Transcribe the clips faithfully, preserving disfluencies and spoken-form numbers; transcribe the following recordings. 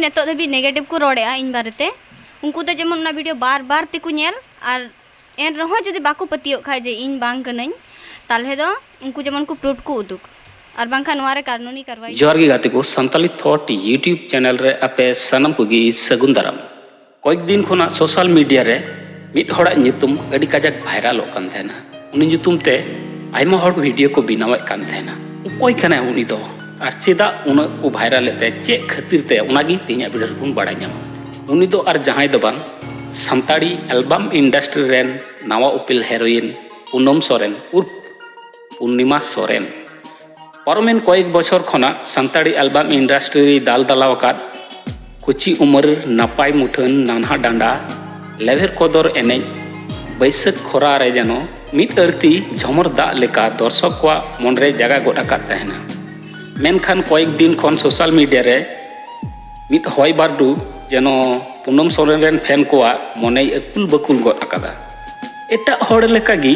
ᱱᱤᱛᱚᱜ ᱫᱷᱟᱹᱵᱤᱡ ᱱᱮᱜᱮᱴᱤᱵᱷ ᱠᱚ ᱨᱚᱲᱮᱫᱼᱟ ᱤᱧ ᱵᱟᱨᱮᱛᱮ, ᱩᱱᱠᱩ ᱫᱚ ᱡᱮᱢᱚᱱ ᱚᱱᱟ ᱵᱷᱤᱰᱤᱭᱳ ᱵᱟᱨ ᱵᱟᱨ ᱛᱮᱠᱚ ᱧᱮᱞ, ᱟᱨ ᱮᱱ ᱨᱮᱦᱚᱸ ᱡᱩᱫᱤ ᱵᱟᱠᱚ ᱯᱟᱹᱛᱭᱟᱹᱜ ᱠᱷᱟᱡ ᱡᱮ ᱤᱧ ᱵᱟᱝ ᱠᱟᱹᱱᱟᱹᱧ, ᱛᱟᱦᱚᱞᱮ ᱫᱚ ᱩᱱᱠᱩ ᱡᱮᱢᱚᱱ ᱠᱚ ᱯᱨᱩᱯᱷ ᱠᱚ ᱩᱫᱩᱜ, ᱟᱨ ᱵᱟᱝᱠᱷᱟᱱ ᱱᱚᱣᱟ ᱨᱮ ᱠᱟᱹᱱᱩᱱᱤ ᱠᱟᱨᱣᱟᱭ᱾ ᱡᱚᱦᱟᱨ ᱜᱮ ᱜᱟᱛᱮ ᱠᱚ, ᱥᱟᱱᱛᱟᱞᱤ ᱛᱷᱚᱴ YouTube ᱪᱮᱱᱮᱞ ᱨᱮ ᱟᱯᱮ ᱥᱟᱱᱟᱢ ᱠᱚᱜᱮ ᱥᱟᱹᱜᱩᱱ ᱫᱟᱨᱟᱢ᱾ ᱠᱚᱭᱮᱠ ᱫᱤᱱ ᱠᱷᱚᱱᱟᱜ ᱥᱳᱥᱟᱞ ᱢᱤᱰᱤᱭᱟ ᱨᱮ ᱢᱤᱫ ᱦᱚᱲᱟᱜ ᱧᱩᱛᱩᱢ ᱟᱹᱰᱤ ᱠᱟᱡᱟᱠ ᱵᱷᱟᱭᱨᱟᱞᱚᱜ ᱠᱟᱱ ᱛᱟᱦᱮᱱᱟ᱾ ᱩᱱᱤ ᱧᱩᱛᱩᱢ ᱛᱮ ᱟᱭᱢᱟ ᱦᱚᱲ ᱵᱷᱤᱰᱤᱭᱳ ᱠᱚ ᱵᱮᱱᱟᱣᱮᱫ ᱠᱟᱱ ᱛᱟᱦᱮᱱᱟ᱾ ᱚᱠᱚᱭ ᱠᱟᱱᱟᱭ ᱩᱱᱤ ᱫᱚ, ᱟᱨ ᱪᱮᱫᱟᱜ ᱩᱱᱟᱹᱜ ᱠᱚ ᱵᱷᱟᱭᱨᱟᱞᱮᱫ ᱛᱟᱭᱟ, ᱪᱮᱫ ᱠᱷᱟᱹᱛᱤᱨ ᱛᱮ, ᱚᱱᱟᱜᱮ ᱛᱮᱦᱮᱧᱟᱜ ᱵᱷᱤᱰᱤᱭᱳ ᱨᱮᱵᱚᱱ ᱵᱟᱲᱟᱭ ᱧᱟᱢᱟ᱾ ᱩᱱᱤ ᱫᱚ ᱟᱨ ᱡᱟᱦᱟᱸᱭ ᱫᱚ ᱵᱟᱝ, ᱥᱟᱱᱛᱟᱲᱤ ᱮᱞᱵᱟᱢ ᱤᱱᱰᱟᱥᱴᱨᱤ ᱨᱮᱱ ᱱᱟᱣᱟ ᱩᱯᱮᱞ ᱦᱮᱨᱳᱭᱤᱱ ᱯᱩᱱᱚᱢ ᱥᱚᱨᱮᱱ ᱩᱨᱯᱷ ᱯᱩᱨᱱᱤᱢᱟ ᱥᱚᱨᱮᱱ᱾ ᱯᱟᱨᱚᱢᱮᱱ ᱠᱚᱭᱮᱠ ᱵᱚᱪᱷᱚᱨ ᱠᱷᱚᱱᱟᱜ ᱥᱟᱱᱛᱟᱲᱤ ᱮᱞᱵᱟᱢ ᱤᱱᱰᱟᱥᱴᱨᱤ ᱨᱮᱭ ᱫᱟᱞ ᱫᱟᱞᱟᱣ ᱟᱠᱟᱫ ᱠᱩᱪᱤ ᱩᱢᱮᱨ, ᱱᱟᱯᱟᱭ ᱢᱩᱴᱷᱟᱹᱱ, ᱱᱟᱱᱦᱟ ᱰᱟᱸᱰᱟ, ᱞᱮᱣᱮᱨ ᱠᱚᱫᱚᱨ ᱮᱱᱮᱡ, ᱵᱟᱹᱭᱥᱟᱹᱠᱷ ᱠᱷᱚᱨᱟ ᱨᱮ ᱡᱮᱱᱚ ᱢᱤᱫ ᱟᱹᱲᱛᱤ ᱡᱷᱚᱢᱚᱨ ᱫᱟᱜ ᱞᱮᱠᱟ ᱫᱚᱨᱥᱚᱠ ᱠᱚᱣᱟᱜ ᱢᱚᱱᱨᱮ ᱡᱟᱭᱜᱟ ᱜᱚᱫ ᱟᱠᱟᱫ ᱛᱟᱦᱮᱱᱟ᱾ ᱢᱮᱱᱠᱷᱟᱱ ᱠᱚᱭᱮᱠ ᱫᱤᱱ ᱠᱷᱚᱱ ᱥᱳᱥᱟᱞ ᱢᱤᱰᱤᱭᱟ ᱨᱮ ᱢᱤᱫ ᱦᱚᱭ ᱵᱟᱹᱨᱰᱩ ᱡᱮᱱᱚ ᱯᱩᱱᱚᱢ ᱥᱚᱨᱮᱱ ᱨᱮᱱ ᱯᱷᱮᱱ ᱠᱚᱣᱟᱜ ᱢᱚᱱᱮᱭ ᱟᱹᱠᱩᱞ ᱵᱟᱹᱠᱩᱞ ᱜᱚᱫ ᱟᱠᱟᱫᱟ᱾ ᱮᱴᱟᱜ ᱦᱚᱲ ᱞᱮᱠᱟᱜᱮ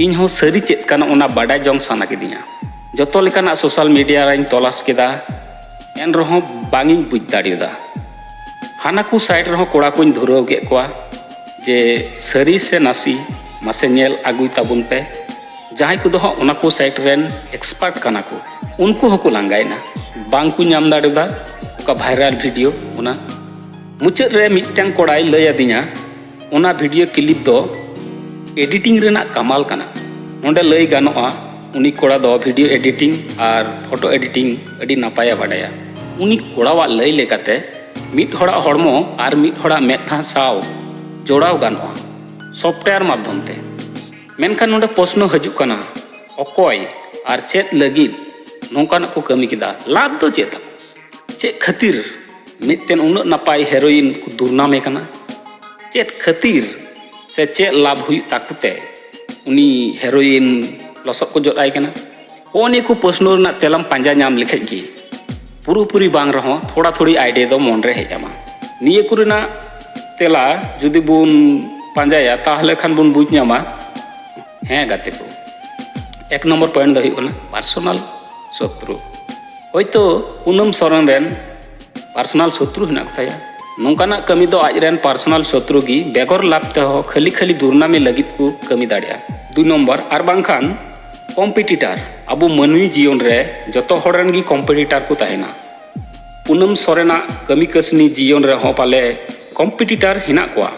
ᱤᱧ ᱦᱚᱸ ᱥᱟᱹᱨᱤ ᱪᱮᱫ ᱠᱟᱱᱟ ᱚᱱᱟ ᱵᱟᱰᱟᱭ ᱡᱚᱝ ᱥᱟᱱᱟ ᱠᱤᱫᱤᱧᱟ᱾ ᱡᱚᱛᱚ ᱞᱮᱠᱟᱱᱟᱜ ᱥᱳᱥᱟᱞ ᱢᱤᱰᱤᱭᱟ ᱨᱮᱧ ᱛᱚᱞᱟᱥ ᱠᱮᱫᱟ, ᱮᱱ ᱨᱮᱦᱚᱸ ᱵᱟᱝ ᱤᱧ ᱵᱩᱡᱽ ᱫᱟᱲᱮᱭᱟᱫᱟ᱾ ᱦᱟᱱᱟ ᱠᱚ ᱥᱟᱭᱤᱴ ᱨᱮᱦᱚᱸ ᱠᱚᱲᱟ ᱠᱚᱧ ᱫᱷᱩᱨᱟᱹᱣ ᱠᱮᱫ ᱠᱚᱣᱟ ᱡᱮ ᱥᱟᱹᱨᱤ ᱥᱮ ᱱᱟᱥᱮ, ᱢᱟᱥᱮ ᱧᱮᱞ ᱟᱹᱜᱩᱭ ᱛᱟᱵᱚᱱ ᱯᱮ᱾ ᱡᱟᱦᱟᱸᱭ ᱠᱚᱫᱚ ᱦᱟᱸᱜ ᱚᱱᱟ ᱠᱚ ᱥᱟᱭᱤᱴ ᱨᱮᱱ ᱮᱠᱥᱯᱟᱨᱴ ᱠᱟᱱᱟ ᱠᱚ, ᱩᱱᱠᱩ ᱦᱚᱸᱠᱚ ᱞᱟᱸᱜᱟᱭᱮᱱᱟ, ᱵᱟᱝ ᱠᱚ ᱧᱟᱢ ᱫᱟᱲᱮᱭᱟᱫᱟ ᱚᱠᱟ ᱵᱷᱟᱭᱨᱟᱞ ᱵᱷᱤᱰᱤᱭᱳ ᱚᱱᱟ᱾ ᱢᱩᱪᱟᱹᱫ ᱨᱮ ᱢᱤᱫᱴᱟᱝ ᱠᱚᱲᱟᱭ ᱞᱟᱹᱭ ᱟᱹᱫᱤᱧᱟ, ᱚᱱᱟ ᱵᱷᱤᱰᱤᱭᱳ ᱠᱞᱤᱯ ᱫᱚ ᱮᱰᱤᱴᱤᱝ ᱨᱮᱱᱟᱜ ᱠᱟᱢᱟᱞ ᱠᱟᱱᱟ᱾ ᱱᱚᱰᱮ ᱞᱟᱹᱭ ᱜᱟᱱᱚᱜᱼᱟ, ᱩᱱᱤ ᱠᱚᱲᱟ ᱫᱚ ᱵᱷᱤᱰᱤᱭᱳ ᱮᱰᱤᱴᱤᱝ ᱟᱨ ᱯᱷᱳᱴᱳ ᱮᱰᱤᱴᱤᱝ ᱟᱹᱰᱤ ᱱᱟᱯᱟᱭᱮ ᱵᱟᱰᱟᱭᱟ᱾ ᱩᱱᱤ ᱠᱚᱲᱟᱣᱟᱜ ᱞᱟᱹᱭ ᱞᱮᱠᱟᱛᱮ, ᱢᱤᱫ ᱦᱚᱲᱟᱜ ᱦᱚᱲᱢᱚ ᱟᱨ ᱢᱤᱫ ᱦᱚᱲᱟᱜ ᱢᱮᱫᱦᱟ ᱥᱟᱶ ᱡᱚᱲᱟᱣ ᱜᱟᱱᱚᱜᱼᱟ ᱥᱚᱯᱷᱴᱣᱮᱭᱟᱨ ᱢᱟᱫᱽᱫᱷᱚᱢ ᱛᱮ᱾ ᱢᱮᱱᱠᱷᱟᱱ ᱱᱚᱰᱮ ᱯᱨᱚᱥᱱᱚ ᱦᱤᱡᱩᱜ ᱠᱟᱱᱟ, ᱚᱠᱚᱭ ᱟᱨ ᱪᱮᱫ ᱞᱟᱹᱜᱤᱫ ᱱᱚᱝᱠᱟᱱᱟᱜ ᱠᱚ ᱠᱟᱹᱢᱤ ᱠᱮᱫᱟ? ᱞᱟᱵᱷ ᱫᱚ ᱪᱮᱫ? ᱪᱮᱫ ᱠᱷᱟᱹᱛᱤᱨ ᱢᱤᱫᱴᱮᱱ ᱩᱱᱟᱹᱜ ᱱᱟᱯᱟᱭ ᱦᱮᱨᱳᱭᱤᱱ ᱠᱚ ᱫᱩᱨᱱᱟᱢᱮ ᱠᱟᱱᱟ? ᱪᱮᱫ ᱠᱷᱟᱹᱛᱤᱨ ᱥᱮ ᱪᱮᱫ ᱞᱟᱵᱷ ᱦᱩᱭᱩᱜ ᱛᱟᱠᱚ ᱛᱮ ᱩᱱᱤ ᱦᱮᱨᱳᱭᱤᱱ ᱞᱚᱥᱚᱫ ᱠᱚ ᱡᱚᱫ ᱟᱭ ᱠᱟᱱᱟ? ᱦᱚᱸᱜᱼᱚ ᱱᱤᱭᱟᱹ ᱠᱚ ᱯᱨᱚᱥᱱᱚ ᱨᱮᱱᱟᱜ ᱛᱮᱞᱟᱢ ᱯᱟᱸᱡᱟ ᱧᱟᱢ ᱞᱮᱠᱷᱟᱡ ᱜᱮ, ᱯᱩᱨᱟᱹᱯᱩᱨᱤ ᱵᱟᱝ ᱨᱮᱦᱚᱸ ᱛᱷᱚᱲᱟ ᱛᱷᱚᱲᱤ ᱟᱭᱰᱤᱭᱟ ᱫᱚ ᱢᱚᱱᱨᱮ ᱦᱮᱡ ᱟᱢᱟ᱾ ᱱᱤᱭᱟᱹ ᱠᱚᱨᱮᱱᱟᱜ ᱛᱮᱞᱟ ᱡᱩᱫᱤ ᱵᱚᱱ ᱯᱟᱸᱡᱟᱭᱟ, ᱛᱟᱦᱞᱮ ᱠᱷᱟᱱ ᱵᱚᱱ ᱵᱩᱡᱽ ᱧᱟᱢᱟ᱾ ᱦᱮᱸ ᱜᱟᱛᱮ ᱠᱚ, ᱮᱠ ᱱᱚᱢᱵᱚᱨ ᱯᱚᱭᱮᱱᱴ ᱫᱚ ᱦᱩᱭᱩᱜ ᱠᱟᱱᱟ ᱯᱟᱨᱥᱚᱱᱟᱞ ᱥᱚᱛᱨᱩ᱾ ᱦᱳᱭᱛᱳ ᱯᱩᱱᱟᱹᱢ ᱥᱚᱨᱮᱱ ᱨᱮᱱ ᱯᱟᱨᱥᱚᱱᱟᱞ ᱥᱚᱛᱨᱩ ᱦᱮᱱᱟᱜ ᱠᱚᱛᱟᱭᱟ᱾ ᱱᱚᱝᱠᱟᱱᱟᱜ ᱠᱟᱹᱢᱤ ᱫᱚ ᱟᱡᱨᱮᱱ ᱯᱟᱨᱥᱚᱱᱟᱞ ᱥᱚᱛᱨᱩ ᱜᱮ ᱵᱮᱜᱚᱨ ᱞᱟᱵᱷ ᱛᱮᱦᱚᱸ ᱠᱷᱟᱹᱞᱤ ᱠᱷᱟᱹᱞᱤ ᱫᱩᱨᱱᱟᱢᱤ ᱞᱟᱹᱜᱤᱫ ᱠᱚ ᱠᱟᱹᱢᱤ ᱫᱟᱲᱮᱭᱟᱜᱼᱟ᱾ ᱫᱩᱭ ᱱᱚᱢᱵᱚᱨ, ᱟᱨ ᱵᱟᱝᱠᱷᱟᱱ ᱠᱚᱢᱯᱤᱴᱤᱴᱟᱨ᱾ ᱟᱵᱚ ᱢᱟᱹᱱᱢᱤ ᱡᱤᱭᱚᱱ ᱨᱮ ᱡᱚᱛᱚ ᱦᱚᱲ ᱨᱮᱱ ᱜᱮ ᱠᱚᱢᱯᱤᱴᱤᱴᱟᱨ ᱠᱚ ᱛᱟᱦᱮᱱᱟ᱾ ᱯᱩᱱᱟᱹᱢ ᱥᱚᱨᱮᱱᱟᱜ ᱠᱟᱹᱢᱤ ᱠᱟᱹᱥᱱᱤ ᱡᱤᱭᱚᱱ ᱨᱮᱦᱚᱸ ᱯᱟᱞᱮ ᱠᱚᱢᱯᱤᱴᱤᱴᱟᱨ ᱦᱮᱱᱟᱜ ᱠᱚᱣᱟ᱾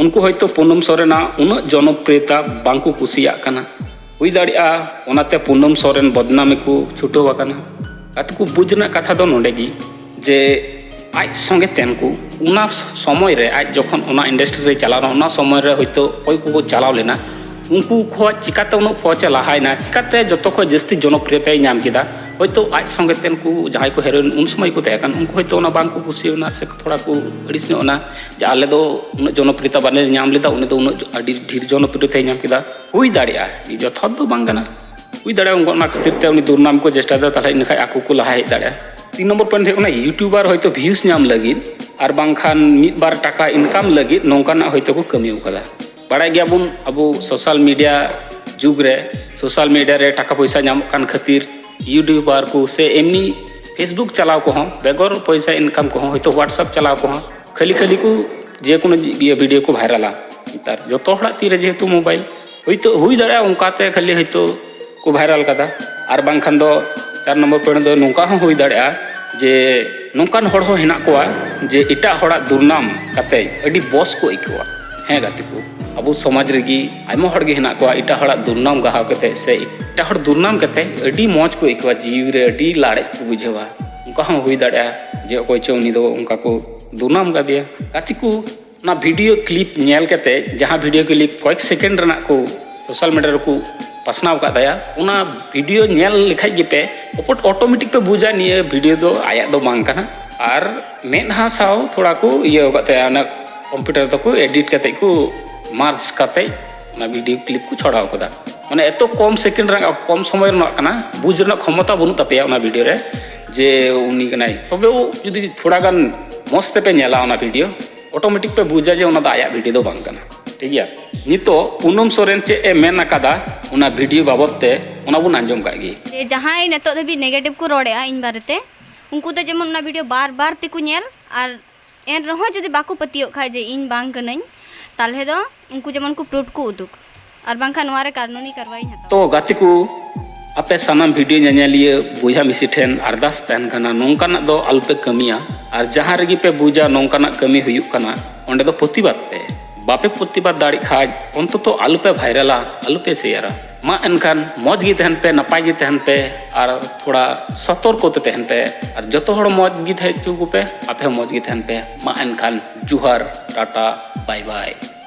ᱩᱱᱠᱩ ᱦᱚᱭᱛᱳ ᱯᱩᱱᱟᱹᱢ ᱥᱚᱨᱮᱱᱟᱜ ᱩᱱᱟᱹᱜ ᱡᱚᱱᱚᱯᱨᱤᱭᱚᱛᱟ ᱵᱟᱝᱠᱚ ᱠᱩᱥᱤᱭᱟᱜ ᱠᱟᱱᱟ᱾ ᱦᱩᱭ ᱫᱟᱲᱮᱭᱟᱜᱼᱟ ᱚᱱᱟᱛᱮ ᱯᱩᱱᱟᱹᱢ ᱥᱚᱨᱮᱱ ᱵᱚᱫᱱᱟᱢ ᱨᱮᱠᱚ ᱪᱷᱩᱴᱟᱹᱣ ᱟᱠᱟᱱᱟ᱾ ᱜᱟᱛᱮ ᱠᱚ, ᱵᱩᱡᱽ ᱨᱮᱱᱟᱜ ᱠᱟᱛᱷᱟ ᱫᱚ ᱱᱚᱰᱮ ᱜᱮ ᱡᱮ ᱟᱡ ᱥᱚᱸᱜᱮ ᱛᱮᱱ ᱠᱚ ᱚᱱᱟ ᱥᱚᱢᱚᱭ ᱨᱮ, ᱟᱡ ᱡᱚᱠᱷᱚᱱ ᱚᱱᱟ ᱤᱱᱰᱟᱥᱴᱨᱤ ᱨᱮ ᱪᱟᱞᱟᱣ ᱞᱮᱱᱟ, ᱚᱱᱟ ᱥᱚᱢᱚᱭ ᱨᱮ ᱦᱚᱭᱛᱳ ᱚᱠᱚᱭ ᱠᱚᱠᱚ ᱪᱟᱞᱟᱣ ᱞᱮᱱᱟ, ᱩᱱᱠᱩ ᱠᱷᱚᱱ ᱪᱤᱠᱟᱛᱮ ᱩᱱᱟᱹᱜ ᱯᱚᱪ ᱮ ᱞᱟᱦᱟᱭᱮᱱᱟ, ᱪᱤᱠᱟᱛᱮ ᱡᱚᱛᱚ ᱠᱷᱚᱱ ᱡᱟᱹᱥᱛᱤ ᱡᱚᱱᱚᱯᱨᱤᱭᱚᱛᱟᱭ ᱧᱟᱢ ᱠᱮᱫᱟ? ᱦᱚᱭᱛᱳ ᱟᱡ ᱥᱚᱸᱜᱮ ᱛᱮᱱ ᱠᱚ ᱡᱟᱦᱟᱸᱭ ᱠᱚ ᱦᱤᱨᱳᱭᱤᱱ ᱩᱱ ᱥᱚᱢᱚᱭ ᱠᱚ ᱛᱟᱦᱮᱸ ᱠᱟᱱ, ᱩᱱᱠᱩ ᱦᱚᱭᱛᱳ ᱚᱱᱟ ᱵᱟᱝ ᱠᱚ ᱠᱩᱥᱤᱭᱟᱱᱟ ᱥᱮ ᱛᱷᱚᱲᱟ ᱠᱚ ᱟᱹᱲᱤᱥ ᱧᱚᱜ ᱮᱱᱟ ᱡᱮ ᱟᱞᱮ ᱫᱚ ᱩᱱᱟᱹᱜ ᱡᱚᱱᱚᱯᱨᱤᱭᱚᱛᱟ ᱵᱟᱞᱮ ᱧᱟᱢ ᱞᱮᱫᱟ, ᱩᱱᱤ ᱫᱚ ᱩᱱᱟᱹᱜ ᱟᱹᱰᱤ ᱰᱷᱮᱨ ᱡᱚᱱᱚᱯᱨᱤᱭᱚᱛᱟᱭ ᱧᱟᱢ ᱠᱮᱫᱟ᱾ ᱦᱩᱭ ᱫᱟᱲᱮᱭᱟᱜᱼᱟ, ᱡᱚᱛᱷᱟᱛ ᱫᱚ ᱵᱟᱝ ᱠᱟᱱᱟ᱾ ᱦᱩᱭ ᱫᱟᱲᱮᱭᱟᱜᱼᱟ ᱩᱱᱠᱩ ᱚᱱᱟ ᱠᱷᱟᱹᱛᱤᱨ ᱛᱮ ᱩᱱᱤ ᱫᱩᱨᱱᱟᱢ ᱠᱚ ᱪᱮᱥᱴᱟᱭᱮᱫᱟ, ᱛᱟᱦᱚᱞᱮ ᱤᱱᱟᱹ ᱠᱷᱟᱡ ᱟᱠᱚ ᱠᱚ ᱞᱟᱦᱟ ᱦᱮᱡ ᱫᱟᱲᱮᱭᱟᱜᱼᱟ᱾ ᱛᱤᱱ ᱱᱚᱢᱵᱚᱨ ᱯᱚᱭᱮᱱᱴ ᱦᱩᱭᱩᱜ ᱠᱟᱱᱟ, ᱤᱭᱩᱴᱩᱵᱟᱨ ᱦᱚᱭᱛᱳ ᱵᱷᱤᱭᱩᱥ ᱧᱟᱢ ᱞᱟᱹᱜᱤᱫ ᱟᱨ ᱵᱟᱝᱠᱷᱟᱱ ᱢᱤᱫ ᱵᱟᱨ ᱴᱟᱠᱟ ᱤᱱᱠᱟᱢ ᱞᱟᱹᱜᱤᱫ ᱱᱚᱝᱠᱟᱱᱟᱜ ᱦᱚᱭᱛᱳ ᱠᱚ ᱠᱟᱹᱢᱤ ᱟᱠᱟᱫᱟ᱾ ᱵᱟᱲᱟᱭ ᱜᱮᱭᱟᱵᱚᱱ ᱟᱵᱚ ᱥᱳᱥᱟᱞ ᱢᱤᱰᱤᱭᱟ ᱡᱩᱜᱽ ᱨᱮ, ᱥᱳᱥᱟᱞ ᱢᱤᱰᱤᱭᱟ ᱨᱮ ᱴᱟᱠᱟ ᱯᱚᱭᱥᱟ ᱧᱟᱢᱚᱜ ᱠᱟᱱ ᱠᱷᱟᱹᱛᱤᱨ ᱤᱭᱩᱴᱩᱵᱟᱨ ᱠᱚ ᱥᱮ ᱮᱢᱱᱤ ᱯᱷᱮᱥᱵᱩᱠ ᱪᱟᱞᱟᱣ ᱠᱚᱦᱚᱸ, ᱵᱮᱜᱚᱨ ᱯᱚᱭᱥᱟ ᱤᱱᱠᱟᱢ ᱠᱚᱦᱚᱸ, ᱦᱚᱭᱛᱳ ᱦᱳᱣᱟᱴᱥᱮᱯ ᱪᱟᱞᱟᱣ ᱠᱚᱦᱚᱸ ᱠᱷᱟᱹᱞᱤ ᱠᱷᱟᱹᱞᱤ ᱠᱚ ᱡᱮᱠᱳᱱᱳ ᱤᱭᱟᱹ ᱵᱷᱤᱰᱤᱭᱳ ᱠᱚ ᱵᱷᱟᱭᱨᱟᱞᱟ᱾ ᱱᱮᱛᱟᱨ ᱡᱚᱛᱚ ᱦᱚᱲᱟᱜ ᱛᱤᱨᱮ ᱡᱮᱦᱮᱛᱩ ᱢᱳᱵᱟᱭᱤᱞ, ᱦᱚᱭᱛᱳ ᱦᱩᱭ ᱫᱟᱲᱮᱭᱟᱜᱼᱟ ᱚᱱᱠᱟᱛᱮ ᱠᱷᱟᱹᱞᱤ ᱦᱚᱭᱛᱳ ᱠᱚ ᱵᱷᱟᱭᱨᱟᱞ ᱠᱟᱫᱟ᱾ ᱟᱨ ᱵᱟᱝᱠᱷᱟᱱ ᱫᱚ ᱪᱟᱨ ᱱᱚᱢᱵᱚᱨ ᱯᱚᱭᱮᱱᱴ ᱫᱚ ᱱᱚᱝᱠᱟ ᱦᱚᱸ ᱦᱩᱭ ᱫᱟᱲᱮᱭᱟᱜᱼᱟ ᱡᱮ ᱱᱚᱝᱠᱟᱱ ᱦᱚᱲ ᱦᱚᱸ ᱦᱮᱱᱟᱜ ᱠᱚᱣᱟ ᱡᱮ ᱮᱴᱟᱜ ᱦᱚᱲᱟᱜ ᱫᱩᱨᱱᱟᱢ ᱠᱟᱛᱮ ᱟᱹᱰᱤ ᱵᱚᱥ ᱠᱚ ᱟᱹᱭᱠᱟᱹᱣᱟ᱾ ᱦᱮᱸ ᱜᱟᱛᱮ ᱠᱚ, ᱟᱵᱚ ᱥᱚᱢᱟᱡᱽ ᱨᱮᱜᱮ ᱟᱭᱢᱟ ᱦᱚᱲ ᱜᱮ ᱦᱮᱱᱟᱜ ᱠᱚᱣᱟ ᱮᱴᱟᱜ ᱦᱚᱲᱟᱜ ᱫᱩᱨᱱᱟᱢ ᱜᱟᱦᱟᱣ ᱠᱟᱛᱮ ᱥᱮ ᱮᱴᱟᱜ ᱦᱚᱲ ᱫᱩᱨᱱᱟᱢ ᱠᱟᱛᱮ ᱟᱹᱰᱤ ᱢᱚᱡᱽ ᱠᱚ ᱟᱹᱭᱠᱟᱹᱣᱟ, ᱡᱤᱣᱤ ᱨᱮ ᱟᱹᱰᱤ ᱞᱟᱲᱮᱡ ᱠᱚ ᱵᱩᱡᱷᱟᱹᱣᱟ᱾ ᱚᱱᱠᱟ ᱦᱚᱸ ᱦᱩᱭ ᱫᱟᱲᱮᱭᱟᱜᱼᱟ ᱡᱮ ᱚᱠᱚᱭ ᱪᱚ ᱩᱱᱤ ᱫᱚ ᱚᱱᱠᱟ ᱠᱚ ᱫᱩᱨᱱᱟᱢ ᱠᱟᱫᱮᱭᱟ᱾ ᱜᱟᱛᱮ ᱠᱚ, ᱚᱱᱟ ᱵᱷᱤᱰᱤᱭᱳ ᱠᱞᱤᱯ ᱧᱮᱞ ᱠᱟᱛᱮ, ᱡᱟᱦᱟᱸ ᱵᱷᱤᱰᱤᱭᱳ ᱠᱞᱤᱯ ᱠᱚᱭᱮᱠ ᱥᱮᱠᱮᱱᱰ ᱨᱮᱱᱟᱜ ᱠᱚ ᱥᱳᱥᱟᱞ ᱢᱤᱰᱤᱭᱟ ᱨᱮᱠᱚ ᱯᱟᱥᱱᱟᱣ ᱟᱠᱟᱫ ᱛᱟᱭᱟ, ᱚᱱᱟ ᱵᱷᱤᱰᱤᱭᱳ ᱧᱮᱞ ᱞᱮᱠᱷᱟᱡ ᱜᱮᱯᱮ ᱚᱴᱳᱢᱮᱴᱤᱠ ᱯᱮ ᱵᱩᱡᱟ ᱱᱤᱭᱟᱹ ᱵᱷᱤᱰᱤᱭᱳ ᱫᱚ ᱟᱭᱟᱜ ᱫᱚ ᱵᱟᱝ ᱠᱟᱱᱟ᱾ ᱟᱨ ᱢᱮᱫᱦᱟ ᱥᱟᱶ ᱛᱷᱚᱲᱟ ᱠᱚ ᱤᱭᱟᱹ ᱟᱠᱟᱫ ᱛᱟᱭᱟ, ᱚᱱᱟ ᱠᱚᱢᱯᱤᱭᱩᱴᱟᱨ ᱛᱮᱠᱚ ᱮᱰᱤᱴ ᱠᱟᱛᱮ ᱠᱚ ᱢᱟᱨᱡᱽ ᱠᱟᱛᱮ ᱚᱱᱟ ᱵᱷᱤᱰᱤᱭᱳ ᱠᱞᱤᱯ ᱠᱚ ᱪᱷᱚᱲᱟᱣ ᱠᱟᱫᱟ᱾ ᱢᱟᱱᱮ ᱮᱛᱚ ᱠᱚᱢ ᱥᱮᱠᱮᱱᱰ ᱨᱮᱱᱟᱜ, ᱠᱚᱢ ᱥᱚᱢᱚᱭ ᱨᱮᱱᱟᱜ ᱠᱟᱱᱟ, ᱵᱩᱡᱽ ᱨᱮᱱᱟᱜ ᱠᱷᱚᱢᱚᱛᱟ ᱵᱟᱹᱱᱩᱜ ᱛᱟᱯᱮᱭᱟ ᱚᱱᱟ ᱵᱷᱤᱰᱤᱭᱳ ᱨᱮ ᱡᱮ ᱩᱱᱤ ᱠᱟᱱᱟᱭ᱾ ᱛᱚᱵᱮ ᱡᱩᱫᱤ ᱛᱷᱚᱲᱟ ᱜᱟᱱ ᱢᱚᱡᱽ ᱛᱮᱯᱮ ᱧᱮᱞᱟ ᱚᱱᱟ ᱵᱷᱤᱰᱤᱭᱳ, ᱚᱴᱳᱢᱮᱴᱤᱠ ᱯᱮ ᱵᱩᱡᱟ ᱡᱮ ᱚᱱᱟ ᱫᱚ ᱟᱭᱟᱜ ᱵᱷᱤᱰᱤᱭᱳ ᱫᱚ ᱵᱟᱝ ᱠᱟᱱᱟ᱾ ᱴᱷᱤᱠ ᱜᱮᱭᱟ, ᱱᱤᱛᱚᱜ ᱯᱩᱱᱟᱢ ᱥᱚᱨᱮᱱ ᱪᱮᱫ ᱮ ᱢᱮᱱ ᱟᱠᱟᱫᱟ ᱚᱱᱟ ᱵᱷᱤᱰᱤᱭᱳ ᱵᱟᱵᱚᱫ ᱛᱮ, ᱚᱱᱟ ᱵᱚᱱ ᱟᱸᱡᱚᱢ ᱠᱟᱜ ᱜᱮ᱾ ᱡᱮ ᱡᱟᱦᱟᱸᱭ ᱱᱤᱛᱚᱜ ᱫᱷᱟᱹᱵᱤᱡ ᱱᱮᱜᱮᱴᱤᱵᱷ ᱠᱚ ᱨᱚᱲᱮᱜᱼᱟ ᱤᱧ ᱵᱟᱨᱮᱛᱮ, ᱩᱱᱠᱩ ᱫᱚ ᱡᱮᱢᱚᱱ ᱚᱱᱟ ᱵᱷᱤᱰᱤᱭᱳ ᱵᱟᱨ ᱵᱟᱨ ᱛᱮᱠᱚ ᱧᱮᱞ, ᱟᱨ ᱮᱱ ᱨᱮᱦᱚᱸ ᱡᱩᱫᱤ ᱵᱟᱠᱚ ᱯᱟᱹᱛᱭᱟᱹᱜ ᱠᱷᱟᱡ ᱡᱮ ᱤᱧ ᱵᱟᱝ ᱠᱟᱹᱱᱟᱹᱧ, ᱛᱟᱦᱚᱞᱮ ᱫᱚ ᱩᱱᱠᱩ ᱡᱮᱢᱚᱱ ᱠᱚ ᱯᱨᱩᱯᱷ ᱠᱚ ᱩᱫᱩᱜ, ᱟᱨ ᱵᱟᱝᱠᱷᱟᱱ ᱱᱚᱣᱟ ᱨᱮ ᱠᱟᱹᱱᱩᱱᱤ ᱠᱟᱨᱣᱟᱭᱤᱧ ᱦᱟᱛᱟᱣᱟ᱾ ᱛᱚ ᱜᱟᱛᱮ ᱠᱚ, ᱟᱯᱮ ᱥᱟᱱᱟᱢ ᱵᱷᱤᱰᱤᱭᱳ ᱧᱮᱧᱮᱞᱤᱭᱟᱹ ᱵᱚᱭᱦᱟ ᱢᱤᱥᱤ ᱴᱷᱮᱱ ᱟᱨᱫᱟᱥ ᱛᱟᱦᱮᱱ ᱠᱟᱱᱟ, ᱱᱚᱝᱠᱟᱱᱟᱜ ᱫᱚ ᱟᱞᱚᱯᱮ ᱠᱟᱹᱢᱤᱭᱟ᱾ ᱟᱨ ᱡᱟᱦᱟᱸ ᱨᱮᱜᱮ ᱯᱮ ᱵᱩᱡᱟ ᱱᱚᱝᱠᱟᱱᱟᱜ ᱠᱟᱹᱢᱤ ᱦᱩᱭᱩᱜ ᱠᱟᱱᱟ, ᱚᱸᱰᱮ ᱫᱚ ᱯᱨᱚᱛᱤᱵᱟᱫ ᱯᱮ᱾ ᱵᱟᱯᱮ ᱯᱨᱚᱛᱤᱵᱟᱫ ᱫᱟᱲᱮᱜ ᱠᱷᱟᱡ ᱚᱱᱛᱚᱛᱚ ᱟᱞᱚᱯᱮ ᱵᱷᱟᱭᱨᱟᱞᱟ, ᱟᱞᱚᱯᱮ ᱥᱮᱭᱟᱨᱟ᱾ ᱢᱟ ᱮᱱᱠᱷᱟᱱ ᱢᱚᱡᱽ ᱜᱮ ᱛᱟᱦᱮᱱ ᱯᱮ, ᱱᱟᱯᱟᱭ ᱜᱮ ᱛᱟᱦᱮᱱ ᱯᱮ, ᱟᱨ ᱛᱷᱚᱲᱟ ᱥᱚᱛᱚᱨᱠᱚ ᱛᱮ ᱛᱟᱦᱮᱱ ᱯᱮ᱾ ᱟᱨ ᱡᱚᱛᱚ ᱦᱚᱲ ᱢᱚᱡᱽ ᱜᱮ ᱛᱟᱦᱮᱸ ᱦᱚᱪᱚ ᱠᱚᱯᱮ, ᱟᱯᱮ ᱦᱚᱸ ᱢᱚᱡᱽ ᱜᱮ ᱛᱟᱦᱮᱱ ᱯᱮ᱾ ᱢᱟ ᱮᱱᱠᱷᱟᱱ ᱡᱚᱦᱟᱨ, ᱴᱟᱴᱟ, ᱵᱟᱭ ᱵᱟᱭ᱾